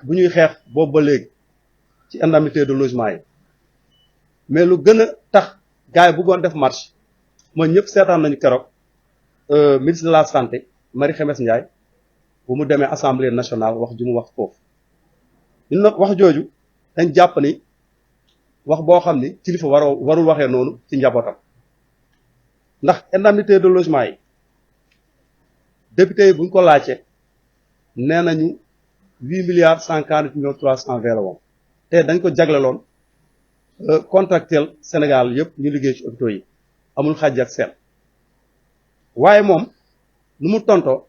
bu ñuy xeex boobu ba léegi ci indemnité de logement yi mais lu gën a tax gars yi bëggoon def marche mooy ñëpp seetaan nañu keroog ministre de la santé Marie Khemesse Ndiaye bu mu demee assemblée nationale wax ju mu wax foofu ñun nag wax jooju dañ jàpp ni wax boo xam ni kilifa warul waxee noonu ci njabootam ndax indemnité de logement yi député yi buñ ko laajte nee nañu 8,140,320 la woon te dañ ko jagleloon contractuel Sénégal yëpp ñu liggéey ci hôpitaux yi amul xàjj ak seen waaye moom nu mu tontoo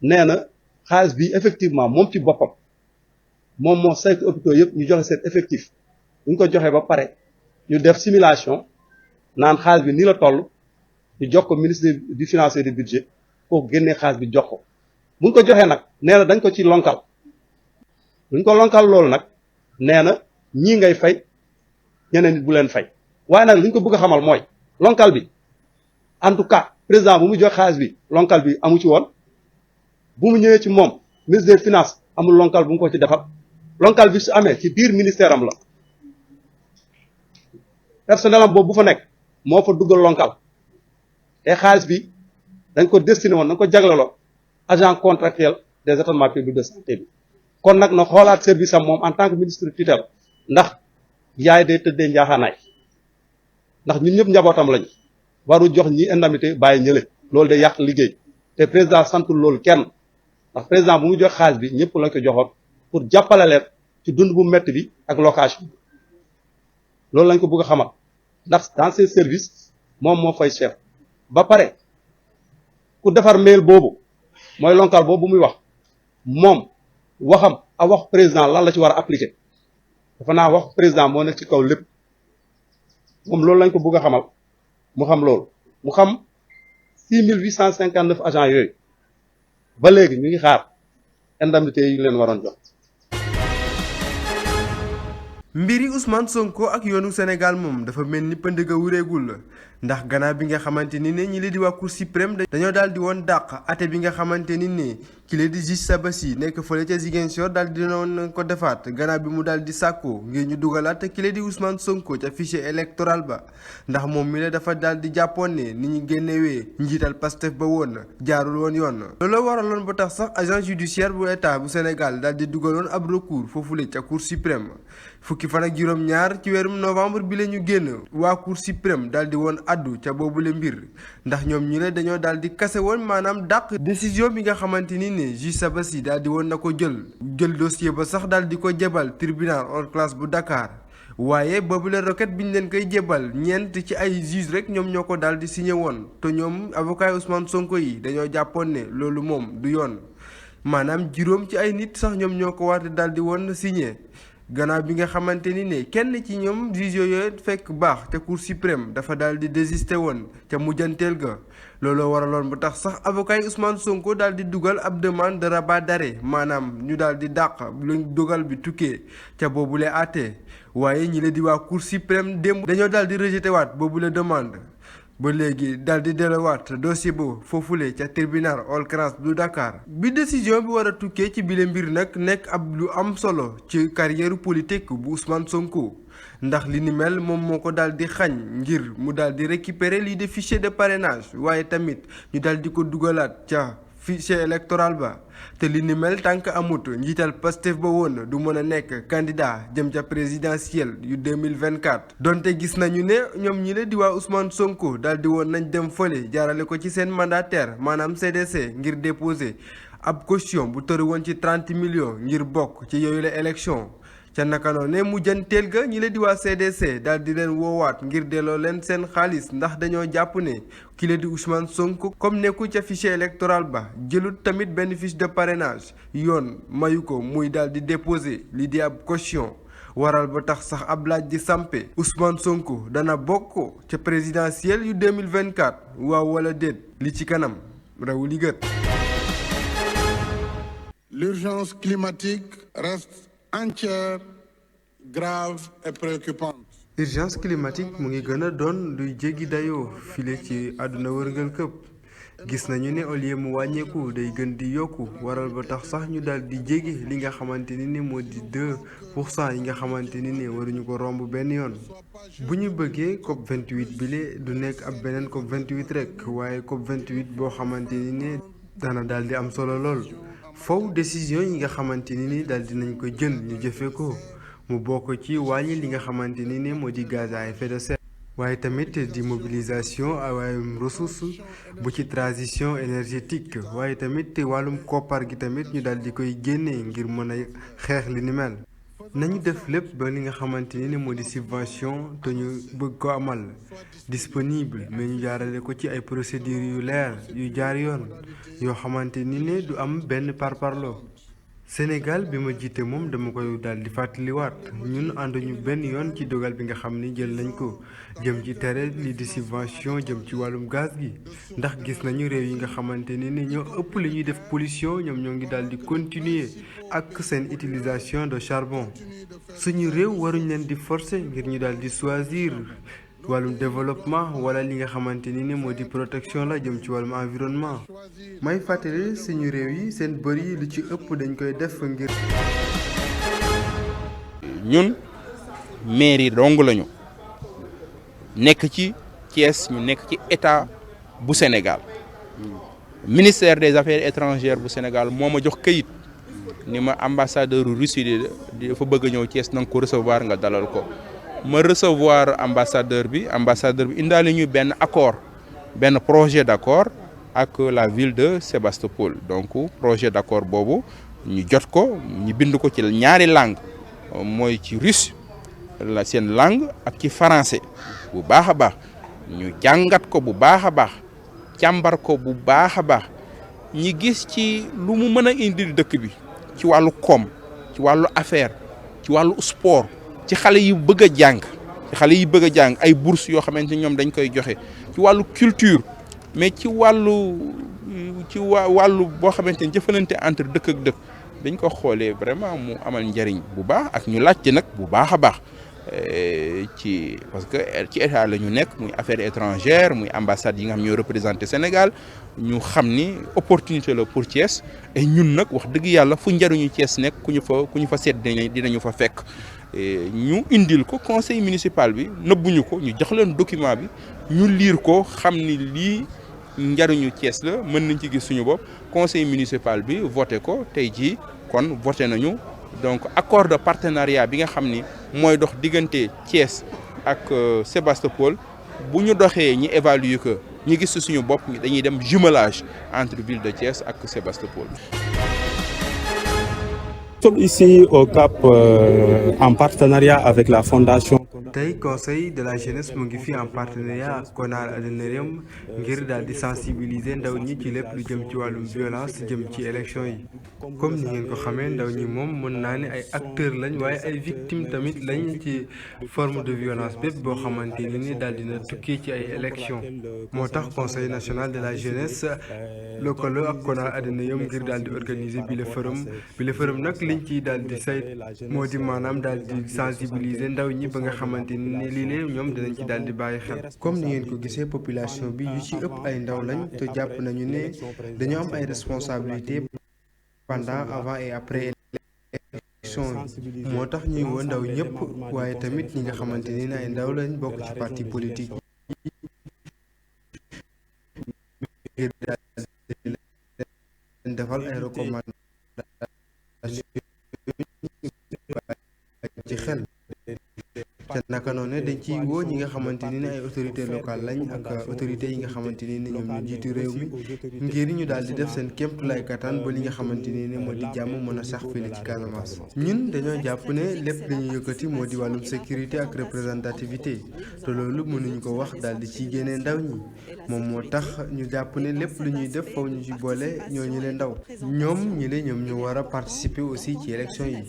nee na xaalis bi effectivement moom ci boppam moom moo saytu hôpitaux yëpp ñu joxe seen effectif bu ñu ko joxee ba pare ñu def simulation naan xaalis bi nii la toll ñu jox ko ministre du finance et du budget pour génnee xaalis bi jox ko bu ñu ko joxee nag nee na dañ ko ci lonkal bu ñu ko lonkal loolu nag nee na ñii ngay fay ñeneen nit bu leen fay waaye nag li ñu ko bëgg a xamal mooy lonkal bi en tout cas président bu mu jox xaalis bi lonkal bi amu ci woon bu mu ñëwee ci moom ministre des finances amul lonkal bu mu ko ci defal lonkal bi su amee ci biir ministère am la personnel am boobu bu fa nekk moo fa duggal lonkal te xaalis bi dañ ko destiné woon dañ ko jagleloo agent contractuel des établissements publics de santé bi kon nag na xoolaat service am moom en tant que ministre tutelle ndax yaay day tëddee njaaxaanaay ndax ñun ñëpp njabootam lañu waru jox ñi indemnité bàyyi ñële loolu day yàq liggéey te président santul loolu kenn ndax président bu mu jox xaalis bi ñëpp lañ ko joxoon pour jàppale leen ci dund bu métti bi ak location loolu lañ ko bëgg a xamal ndax dans ces services moom moo fay chef ba pare ku defar mail boobu mooy lonkal boobu muy wax moom waxam a wax président lan la ci war a appliquer dafa naa wax président moo nekk ci kaw lépp moom loolu lañ ko bëgg a xamal mu xam loolu mu xam 6,859 agents yooyu ba léegi ñu ngi xaar indemnité yi ñu leen waroon jox. mbiri Ousmane Sonko ak yoonu Sénégal moom dafa mel ni pënd ga wureegul la ndax gannaaw bi nga xamante ni ne ñi li di waa Cour suprême dañoo daal di woon dàq ate bi nga xamante ni ne ki la di juge Sabassi nekk fële ca Ziguinchor daal di doon ko defaat gannaaw bi mu daal di sàkkoo ngir ñu dugalaat ki la di Ousmane Sonko ca fichier électoral ba ndax moom mi la dafa daal di jàppoon ne ni ñu génnewee njiital Pastef ba woon jaarul woon yoon loolu waraloon ba tax sax agent judiciaire bu état bu Sénégal daal di dugaloon ab recours foofule ca Cour suprême fukki fan ak juróom-ñaar ci weerum novembre bi la ñu génn waa Cour suprême daal di woon addu ca boobule mbir ndax ñoom ñi la dañoo daal di kase woon maanaam dàq décision bi nga xamante ni ne juge Sabassi daal di woon na ko jël dossier ba sax daal di ko jebal tribunal hors classe bu Dakar waaye boobule requête bi ñu leen koy jebal ñeent ci ay juge rek ñoom ñoo ko daal di signé woon te ñoom avocat Ousmane Sonko yi dañoo jàppoon ne loolu moom du yoon maanaam juróom ci ay nit sax ñoom ñoo ko war daal di woon signé. gannaaw bi nga xamante ni ne kenn ci ñoom juge yooyu fekk baax te Cour suprême dafa daal di désister woon ca mujjanteel ga looloo waraloon ba tax sax avocat yi Ousmane Sonko daal di dugal ab demande de rabat d'arrêt maanaam ñu daal di dàq lu dogal bi tukkee ca boobule àtte waaye ñi la di waa Cour suprême démb dañoo daal di rejeté waat boobule demande ba léegi daal di delluwaat dossier bu foofule ca tribunal hors classe bu Dakar bi décision bi war a tukkee ci bile mbir nag nekk ab lu am solo ci carrière politique bu Ousmane Sonko ndax li ni mel moom moo ko daal di xañ ngir mu daal di récupérer lii de fichier de parrainage waaye tamit ñu daal di ko dugalaat ca fichier électoral ba te li ni mel tànk amut njiital Pastef ba woon du mën a nekk candidat jëm ca présidentielle yu 2024 donte gis nañu ne ñoom ñi la di waa Ousmane Sonko daal di woon nañ dem fële jaarale ko ci seen mandataire maanaam CDC ngir déposer ab caution bu tëru woon ci 30 millions ngir bokk ci yooyu la élection ca naka noonu ne mujjanteel ga ñi la di waa CDC daal di leen woowaat ngir delloo leen seen xaalis ndax dañoo jàpp ne ki la di Ousmane Sonko comme nekku ca fichier électoral ba jëlut tamit benn fiche de parrainage yoon mayu ko muy daal di déposer li di ab caution waral ba tax sax ab laaj di sampe Ousmane Sonko dana bokk ca présidentielle yu 2024 waaw wala déet li ci kanam rawu li gët. L'urgence climatique reste entière, grave et préoccupante. urgence climatique mu ngi gën a doon luy jéggi dayoo file ci àdduna wërngal këpp gis nañu ne au lieu mu wàññeeku day gën di yokku waral ba tax sax ñu daal di jéggi li nga xamante ni moo di 2% yi nga xamante ni waruñu ko romb benn yoon. bu ñu bëggee COP 28 bile du nekk ab beneen COP 28 rek waaye COP 28 boo xamante ni dana daal di am solo lool faw décision yi nga xamante ni daal di nañ ko jël ñu jëfee ko mu bokk ci wàññi li nga xamante ni moo di gaz à effet de serre. waaye tamit di mobilisation wàllum ressource bu ci transition énergétique waaye tamit wàllum koppar gi tamit ñu daal di koy génnee ngir mën a xeex li ni mel. nañu def lépp ba li nga xamante ni moo di subvention te ñu bëgg ko amal disponible mais ñu jaarale ko ci ay procédures yu leer yu jaar yoon yoo xamante ni ne du am benn parparloo. Sénégal bi ma jiite moom dama koy daal di fàttaliwaat ñun ànduñu benn yoon ci dogal bi nga xam ni jël nañ ko jëm ci tere lii di subvention jëm ci wàllum gaz gi ndax gis nañu réew yi nga xamante ni ñoo ëpp li ñuy def pollution ñoom ñoo ngi daal di continuer ak seen utilisation de charbon suñu réew waruñ leen di forcer ngir ñu daal di choisir wàllum développement wala li nga xamante ni moo di protection la jëm ci wàllum environnement. may fàttali suñu réew yi seen bëri lu ci ëpp dañ koy def ngir. ñun mairie dong lañu nekk ci Thiès ñu nekk ci état bu Sénégal ministère des affaires étrangères bu Sénégal moo ma jox kayit ni ma ambassadeur Russie dafa bëgg a ñëw Thiès na nga ko recevoir nga dalal ko. ma recevoir ambassadeur bi indaale ñu benn accord benn projet d'accord ak la ville de Sébastopol donc projet d'accord boobu ñu jot ko ñu bind ko ci ñaari langue mooy ci russe la seen langue ak ci français bu baax a baax ñu jàngat ko bu baax a baax càmbar ko bu baax a baax ñi gis ci lu mu mën a indil dëkk bi ci wàllu koom ci wàllu affaire ci wàllu sport ci xale yi bëgg a jàng ay bourses yoo xamante ni ñoom dañ koy joxe ci wàllu culture mais ci wàllu boo xamante ni jëfalante entre dëkk ak dëkk dañ ko xoolee vraiment mu amal njariñ bu baax ak ñu laajte nag bu baax a baax parce que ci état la ñu nekk muy affaires étrangères muy ambassade yi nga xam ñoo représenté Sénégal ñu xam ni opportunité la pour Thiès et ñun nag wax dëgg yàlla fu njariñu Thiès nekk ku ñu fa seet dinañu fa fekk. ñu indil ko conseil municipal bi nëbbuñu ko ñu jox leen document bi ñu lire ko xam ni lii njariñu Thiès la mën nañ ci gis suñu bopp conseil municipal bi voté ko tey jii kon voté nañu donc accord de partenariat bi nga xam ni mooy dox diggante Thiès ak Sébastopol bu ñu doxee ñi évaluer ko ñu gis suñu bopp dañuy dem jumelage entre ville de Thiès ak Sébastopol. Nous sommes ici au Cap en partenariat avec la fondation. tey conseil de la jeunesse mu ngi fi en partenariat ak Konrad Adenauer ngir daal di sensibiliser ndaw ñi ci lépp lu jëm ci wàllum violence jëm ci élection yi comme ni ngeen ko xamee ndaw ñi moom mën naa ne ay acteurs lañ waaye ay victimes tamit lañ ci forme de violence bépp boo xamante ni daal dina tukkee ci ay élection moo tax conseil national de la jeunesse lëkkaloo ak Konrad Adenauer ngir daal di organiser bi le forum nag liñ ciy daal di sayt moo di maanaam daal di sensibiliser ndaw ñi ba nga xamante ni lii lee ñoom dinañ ci daal di bàyyi xel comme ni ngeen ko gisee population bi yu ci ëpp ay ndaw lañ te jàpp nañu ne dañoo am ay responsabilités pendant avant et après élection moo tax ñuy woo ndaw ñëpp waaye tamit ñi nga xamante ni ay ndaw lañ bokk ci parti politique yi leen defal ay recommandations ci xel te naka noonu dañ ciy woo ñi nga xamante ni ay autorités locales lañ ak autorités yi nga xamante ni ñoom ñu jiitu réew mi ngir ñu daal di def seen kéemtulaay kattan ba li nga xamante ni moo di jàmm mën a sax fii ci Casamance. ñun dañoo jàpp ne lépp li ñu yëkkati moo di wàllum sécurité ak représentativité te loolu mënuñu ko wax daal di ciy génnee ndaw ñi moom moo tax ñu jàpp ne lépp lu ñuy def faw ñu ci boole ñooñu leen ndaw ñoom ñu war a participer aussi ci élection yi.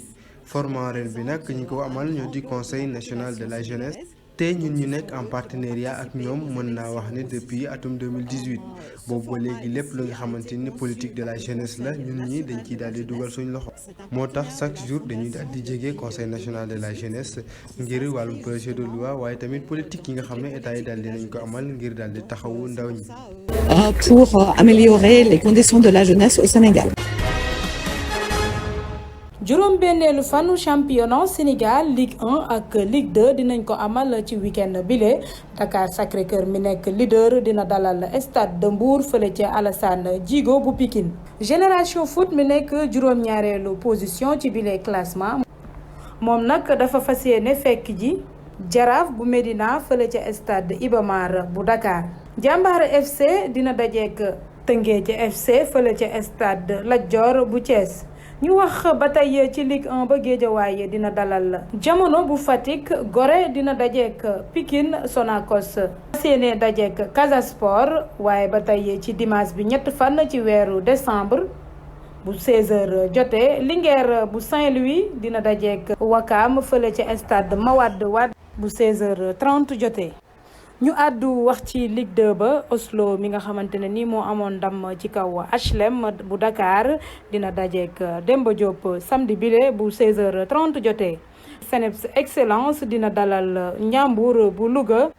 format ren bi nag ñi ko amal ñoo di conseil national de la jeunesse te ñun ñu nekk en partenariat ak ñoom mën naa wax ne depuis atum 2018 boobu ba léegi lépp lu nga xamante ni politique de la jeunesse la ñun ñi dañ ciy daal di dugal suñ loxo moo tax chaque jour dañuy daal di jege conseil national de la jeunesse ngir wàllum projet de loi waaye tamit politique yi nga xam ne état yi daal di nañ ko amal ngir daal di taxawu ndaw ñi. Pour améliorer les conditions de la jeunesse au Sénégal. juróom-benneelu fanu championnat Sénégal Ligue 1 ak Ligue 2 dinañ ko amal ci week-end bile Dakar Sacré-Cœur mi nekk leader dina dalal Stade de Mbour fële ca Alassane Djigo bu Pikine. Génération Foot mi nekk juróom-ñaareelu position ci bile classement moom nag dafa fas yéene fekk ji Jaraaf bu Médina fële ca Stade Iba Mar bu Dakar. Jàmbaar FC dina dajeek Teungueth FC fële ca Stade Lat Dior bu Thiès. ñu wax ba tey ci Ligue 1 ba Guédiawaye dina dalal Jamono bu Fatick, Gorée dina dajeek Pikine Sonacos seene dajeek Casa Sport waaye ba tey ci dimanche bi ñett fan ci weeru décembre bu 16h jotee Linguère bu Saint-Louis dina dajeek Wakam fële ca stade Mawade Wade bu 16h30 jotee. ñu àddu wax ci Ligue 2 ba Oslo mi nga xamante ne ni moo amoon ndam ci kaw HLM bu Dakar dina dajeek Demba Diop samedi bile bu 16h30 jotee. Seneps Excellence dina dalal Ndiambour bu Louga.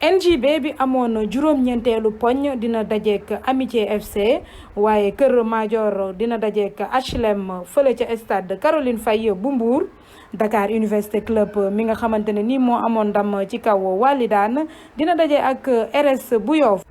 NJB bi amoon juróom-ñeenteelu poñ dina dajeek Amitié FC waaye Kër Madior dina dajeek HLM fële ca stade Caroline Faye bu Mbour. Dakar Université Club mi nga xamante ne ni moo amoon ndam ci kaw Walidane dina daje ak RS bu Yoff.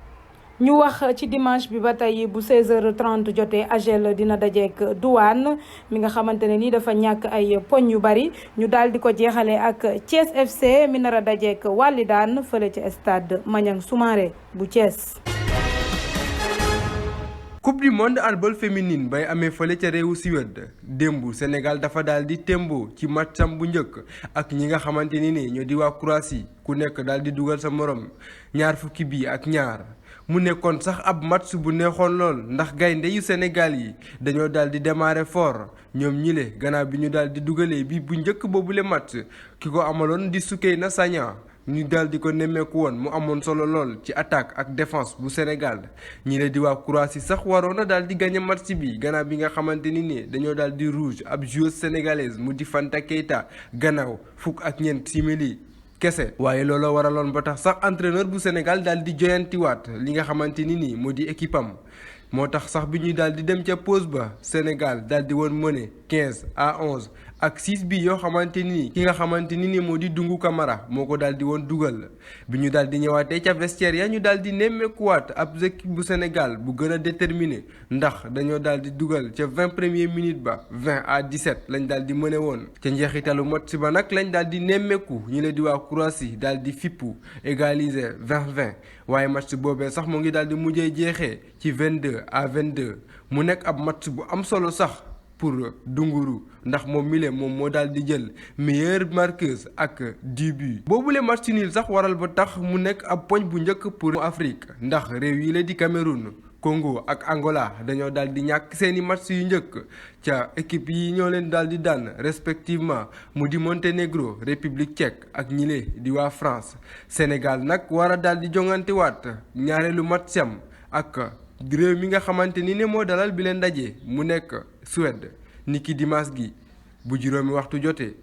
ñu wax ci dimanche bi ba tey bu 16h30 jotee AGEL dina dajeek Douane mi nga xamante ne ni dafa ñàkk ay poñ yu bari ñu daal di ko jeexale ak Thiès FC mi nar a dajeek Walidane fële ci stade Maniang Soumaré bu Thiès. Coupe du monde handball féminine bay amee fële ca réewu Suède démb Sénégal dafa daal di tembo ci matcham bu njëkk ak ñi nga xamante ni ñoo di waa Croatie ku nekk daal di dugal sa morom ñaar fukki bi ak ñaar mu nekkoon sax ab match bu neexoon lool ndax gaynde yu Sénégal yi dañoo daal di démarrer fort ñoom ñile gannaaw bi ñu daal di dugalee bi bu njëkk boobule match ki ko amaloon di Soukeyna Sagna ñu daal di ko nemmeeku woon mu amoon solo lool ci attaque ak défense bu Sénégal ñi la di waa Croatie sax waroon na daal di gagné match bi gannaaw bi nga xamante ni dañoo daal di rouge ab joueuse sénégalaise mu di Fanta Keita gannaaw fukk ak ñeent simili kese. waaye looloo waraloon ba tax sax entraîneur bu Sénégal daal di joyantiwaat li nga xamante ni moo di équipe am moo tax sax bi ñuy daal di dem ca pause ba Sénégal daal di woon mëne 15-11 ak 6 bi yoo xamante ni ki nga xamante ni moo di Dungu Camara moo ko daal di woon dugal bi ñu daal di ñëwaatee ca vestiaire ya ñu daal di nemmeekuwaat ab équipe bu Sénégal bu gën a déterminé ndax dañoo daal di dugal ca 20 premières minutes ba 20-17 lañ daal di mëne woon ca njeexitalu match ba nag lañ daal di nemmeeku ñi la di waa Croatie daal di fippu égaliser 20-20 waaye match boobee sax mu ngi daal di mujjee jeexee ci 22-22 mu nekk ab match bu am solo sax pour Dunguru ndax moom mile moom moo daal di jël meilleure marqueuse ak 10 buts boobule match nul sax waral ba tax mu nekk ab poñ bu njëkk pour Afrique ndax réew yi la di Cameroun Congo ak Angola dañoo daal di ñàkk seeni match yu njëkk ca équipe yi ñoo leen daal di daan respectivement mu di Monténégro République tchèque ak ñile di waa France Sénégal nag war a daal di jongante waat ñaareelu matcham ak réew mi nga xamante ni moo dalal bi leen ndaje mu nekk Suède niki dimanche gi bu juróomi waxtu jotee.